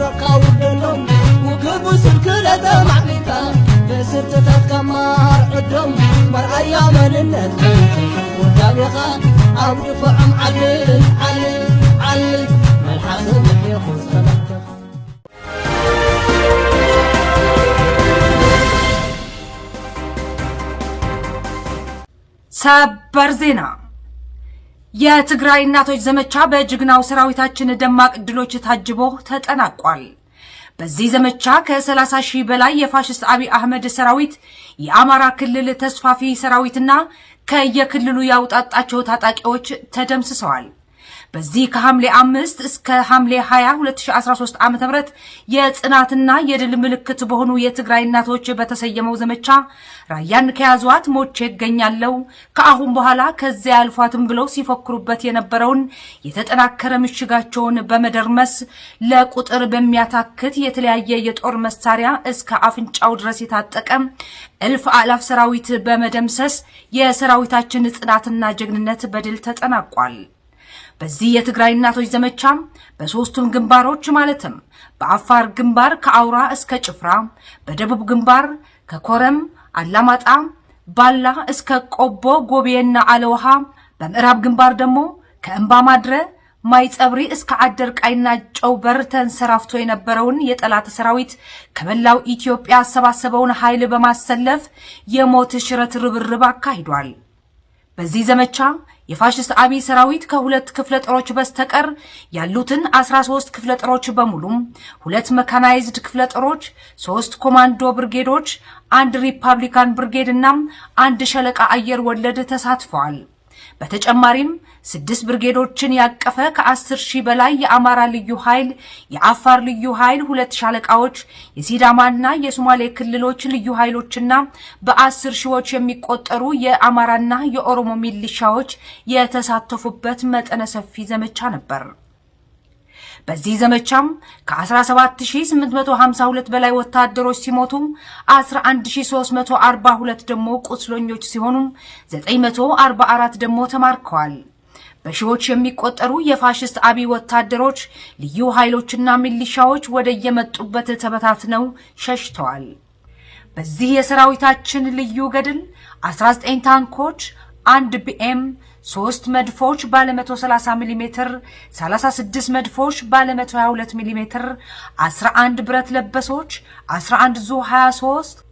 ዘብረካ ውደቶም ውግቡስን ክለተ ማዕቢልካ ብስርትታት ማር ዕዶም መርኣያ መንነት ወዳቤኻ ኣብ ድፍዖም ዓልል ዓልል ዓልል መልሓስ ምሒኹ ዝተመከኽ። ሰበር ዜና፣ የትግራይ እናቶች ዘመቻ በጀግናው ሰራዊታችን ደማቅ ድሎች ታጅቦ ተጠናቋል። በዚህ ዘመቻ ከ30 ሺህ በላይ የፋሽስት አብይ አህመድ ሰራዊት፣ የአማራ ክልል ተስፋፊ ሰራዊትና ከየክልሉ ያውጣጣቸው ታጣቂዎች ተደምስሰዋል። በዚህ ከሐምሌ 5 እስከ ሐምሌ 20 2013 ዓ.ም የጽናትና የድል ምልክት በሆኑ የትግራይ እናቶች በተሰየመው ዘመቻ ራያን ከያዟት ሞቼ እገኛለሁ፣ ከአሁን በኋላ ከዚያ ያልፏትም ብለው ሲፎክሩበት የነበረውን የተጠናከረ ምሽጋቸውን በመደርመስ ለቁጥር በሚያታክት የተለያየ የጦር መሳሪያ እስከ አፍንጫው ድረስ የታጠቀ እልፍ አላፍ ሰራዊት በመደምሰስ የሰራዊታችን ጽናትና ጀግንነት በድል ተጠናቋል። በዚህ የትግራይ እናቶች ዘመቻ በሶስቱም ግንባሮች ማለትም በአፋር ግንባር ከአውራ እስከ ጭፍራ፣ በደቡብ ግንባር ከኮረም አላማጣ ባላ እስከ ቆቦ ጎቤና አለውሃ፣ በምዕራብ ግንባር ደግሞ ከእምባ ማድረ ማይጸብሪ እስከ አደርቃይና ጨው በር ተንሰራፍቶ የነበረውን የጠላት ሰራዊት ከመላው ኢትዮጵያ ያሰባሰበውን ኃይል በማሰለፍ የሞት ሽረት ርብርብ አካሂዷል። በዚህ ዘመቻ የፋሽስት አብይ ሰራዊት ከሁለት ክፍለ ጦሮች በስተቀር ያሉትን 13 ክፍለ ጦሮች በሙሉም፣ 2 መካናይዝድ ክፍለ ጦሮች፣ 3 ኮማንዶ ብርጌዶች፣ 1 ሪፐብሊካን ብርጌድ እና 1 ሸለቃ አየር ወለድ ተሳትፈዋል። በተጨማሪም 6 ብርጌዶችን ያቀፈ ከ10 ሺህ በላይ የአማራ ልዩ ኃይል፣ የአፋር ልዩ ኃይል 2 ሻለቃዎች፣ የሲዳማና የሶማሌ ክልሎች ልዩ ኃይሎችና በ10 ሺዎች የሚቆጠሩ የአማራና የኦሮሞ ሚሊሻዎች የተሳተፉበት መጠነ ሰፊ ዘመቻ ነበር። በዚህ ዘመቻም ከ17852 በላይ ወታደሮች ሲሞቱ 11342 ደግሞ ቁስለኞች ሲሆኑ 944 ደግሞ ተማርከዋል። በሺዎች የሚቆጠሩ የፋሽስት አብይ ወታደሮች፣ ልዩ ኃይሎችና ሚሊሻዎች ወደ የመጡበት ተበታትነው ሸሽተዋል። በዚህ የሰራዊታችን ልዩ ገድል 19 ታንኮች፣ 1 ቢኤም፣ 3 መድፎች ባለ 130 ሚሜ፣ 36 መድፎች ባለ 122 ሚሜ፣ 11 ብረት ለበሶች፣ 11 ዙ 23፣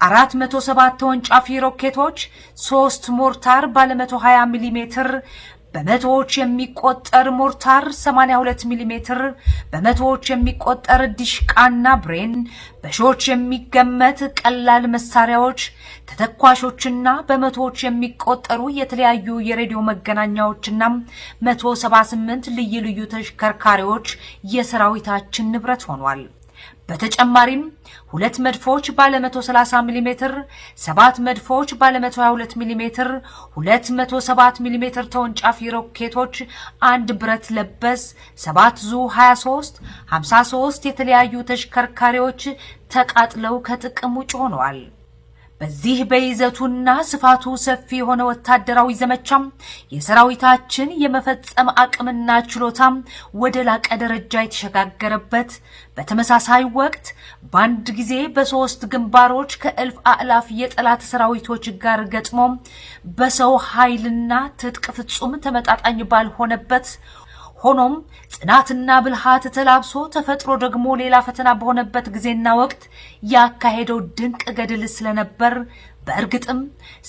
407 ተወንጫፊ ሮኬቶች፣ 3 ሞርታር ባለ 120 ሚሜ፣ በመቶዎች የሚቆጠር ሞርታር 82 ሚሜ፣ በመቶዎች የሚቆጠር ዲሽቃና ብሬን፣ በሺዎች የሚገመት ቀላል መሳሪያዎች፣ ተተኳሾችና በመቶዎች የሚቆጠሩ የተለያዩ የሬዲዮ መገናኛዎችና 178 ልዩ ልዩ ተሽከርካሪዎች የሰራዊታችን ንብረት ሆኗል። በተጨማሪም 2 መድፎች ባለ 130 ሚሜ፣ 7 መድፎች ባለ 122 ሚሜ፣ 207 ሚሜ ተወንጫፊ ሮኬቶች፣ 1 ብረት ለበስ፣ 7 ዙ 23፣ 53 የተለያዩ ተሽከርካሪዎች ተቃጥለው ከጥቅም ውጭ ሆነዋል። በዚህ በይዘቱና ስፋቱ ሰፊ የሆነ ወታደራዊ ዘመቻም የሰራዊታችን የመፈጸም አቅምና ችሎታም ወደ ላቀ ደረጃ የተሸጋገረበት፣ በተመሳሳይ ወቅት በአንድ ጊዜ በ3 ግንባሮች ከእልፍ አእላፍ የጠላት ሰራዊቶች ጋር ገጥሞ በሰው ኃይልና ትጥቅ ፍጹም ተመጣጣኝ ባልሆነበት፣ ሆኖም ጽናትና ብልሃት ተላብሶ ተፈጥሮ ደግሞ ሌላ ፈተና በሆነበት ጊዜና ወቅት ያካሄደው ድንቅ ገድል ስለነበር በእርግጥም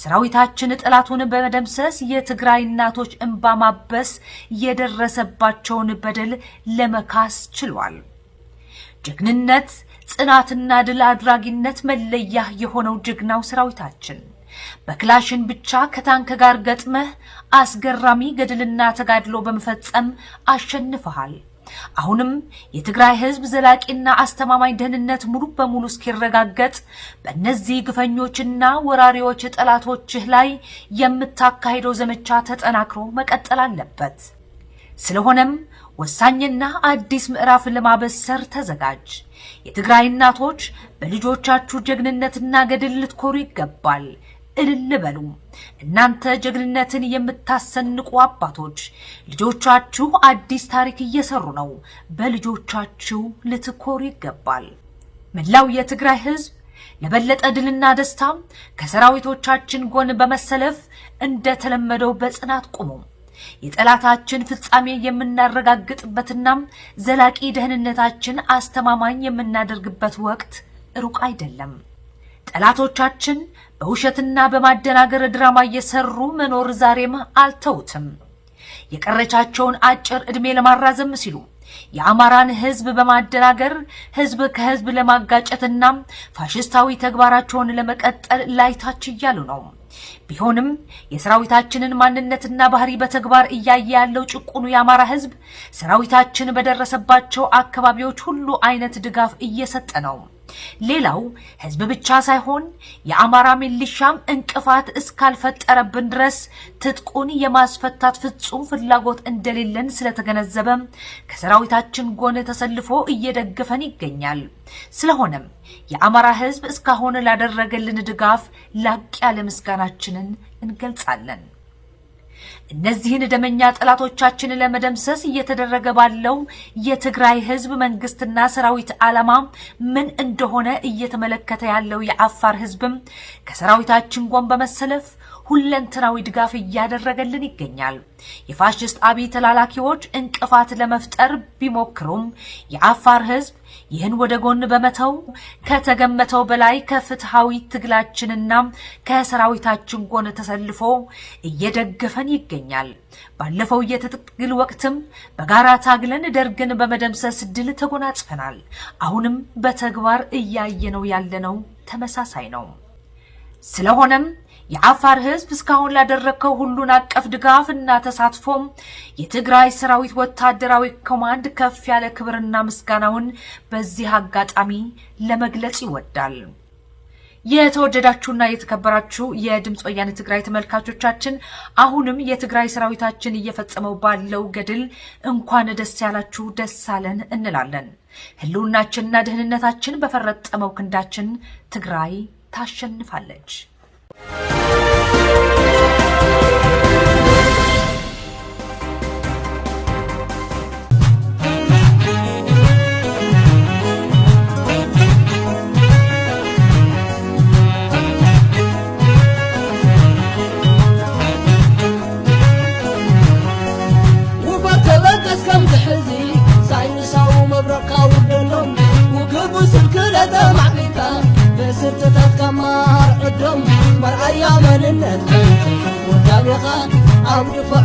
ሰራዊታችን ጠላቱን በመደምሰስ የትግራይ እናቶች እንባ ማበስ የደረሰባቸውን በደል ለመካስ ችሏል። ጀግንነት፣ ጽናትና ድል አድራጊነት መለያ የሆነው ጀግናው ሰራዊታችን በክላሽን ብቻ ከታንክ ጋር ገጥመህ አስገራሚ ገድልና ተጋድሎ በመፈጸም አሸንፈሃል። አሁንም የትግራይ ሕዝብ ዘላቂና አስተማማኝ ደህንነት ሙሉ በሙሉ እስኪረጋገጥ በእነዚህ ግፈኞችና ወራሪዎች ጠላቶችህ ላይ የምታካሂደው ዘመቻ ተጠናክሮ መቀጠል አለበት። ስለሆነም ወሳኝና አዲስ ምዕራፍ ለማበሰር ተዘጋጅ። የትግራይ እናቶች በልጆቻችሁ ጀግንነትና ገድል ልትኮሩ ይገባል። እልል በሉ። እናንተ ጀግንነትን የምታሰንቁ አባቶች ልጆቻችሁ አዲስ ታሪክ እየሰሩ ነው። በልጆቻችሁ ልትኮሩ ይገባል። መላው የትግራይ ህዝብ ለበለጠ ድልና ደስታ ከሰራዊቶቻችን ጎን በመሰለፍ እንደተለመደው በጽናት ቁሙ። የጠላታችን ፍጻሜ የምናረጋግጥበትና ዘላቂ ደህንነታችን አስተማማኝ የምናደርግበት ወቅት ሩቅ አይደለም። ጠላቶቻችን በውሸትና በማደናገር ድራማ እየሰሩ መኖር ዛሬም አልተውትም። የቀረቻቸውን አጭር ዕድሜ ለማራዘም ሲሉ የአማራን ህዝብ በማደናገር ህዝብ ከህዝብ ለማጋጨትና ፋሽስታዊ ተግባራቸውን ለመቀጠል ላይታች እያሉ ነው። ቢሆንም የሰራዊታችንን ማንነትና ባህሪ በተግባር እያየ ያለው ጭቁኑ የአማራ ህዝብ ሰራዊታችን በደረሰባቸው አካባቢዎች ሁሉ አይነት ድጋፍ እየሰጠ ነው። ሌላው ህዝብ ብቻ ሳይሆን የአማራ ሚሊሻም እንቅፋት እስካልፈጠረብን ድረስ ትጥቁን የማስፈታት ፍጹም ፍላጎት እንደሌለን ስለተገነዘበ ከሰራዊታችን ጎን ተሰልፎ እየደገፈን ይገኛል። ስለሆነም የአማራ ህዝብ እስካሁን ላደረገልን ድጋፍ ላቅ ያለ ምስጋናችንን እንገልጻለን። እነዚህን ደመኛ ጠላቶቻችንን ለመደምሰስ እየተደረገ ባለው የትግራይ ህዝብ መንግስትና ሰራዊት ዓላማ ምን እንደሆነ እየተመለከተ ያለው የአፋር ህዝብም ከሰራዊታችን ጎን በመሰለፍ ሁለንተናዊ ድጋፍ እያደረገልን ይገኛል። የፋሽስት አብይ ተላላኪዎች እንቅፋት ለመፍጠር ቢሞክሩም የአፋር ህዝብ ይህን ወደ ጎን በመተው ከተገመተው በላይ ከፍትሃዊ ትግላችንና ከሰራዊታችን ጎን ተሰልፎ እየደገፈን ይገኛል። ባለፈው የትጥቅ ትግል ወቅትም በጋራ ታግለን ደርግን በመደምሰስ ድል ተጎናጽፈናል። አሁንም በተግባር እያየነው ያለነው ተመሳሳይ ነው። ስለሆነም የአፋር ህዝብ እስካሁን ላደረከው ሁሉን አቀፍ ድጋፍ እና ተሳትፎም የትግራይ ሰራዊት ወታደራዊ ኮማንድ ከፍ ያለ ክብርና ምስጋናውን በዚህ አጋጣሚ ለመግለጽ ይወዳል። የተወደዳችሁና የተከበራችሁ የድምጽ ወያነ ትግራይ ተመልካቾቻችን፣ አሁንም የትግራይ ሰራዊታችን እየፈጸመው ባለው ገድል እንኳን ደስ ያላችሁ ደስ አለን እንላለን። ህልውናችንና ደህንነታችን በፈረጠመው ክንዳችን ትግራይ ታሸንፋለች። ውፈር ተበገስ ከም ትሕዚ ሳይንሳዊ መብረቕካ ውደሎም ውግቡ ስልክለተ ማዕቢልካ ብስርትታትካ ማር ዕዶም መርኣያ መንነት ወዳቤኻ ኣብ ድፋዖም።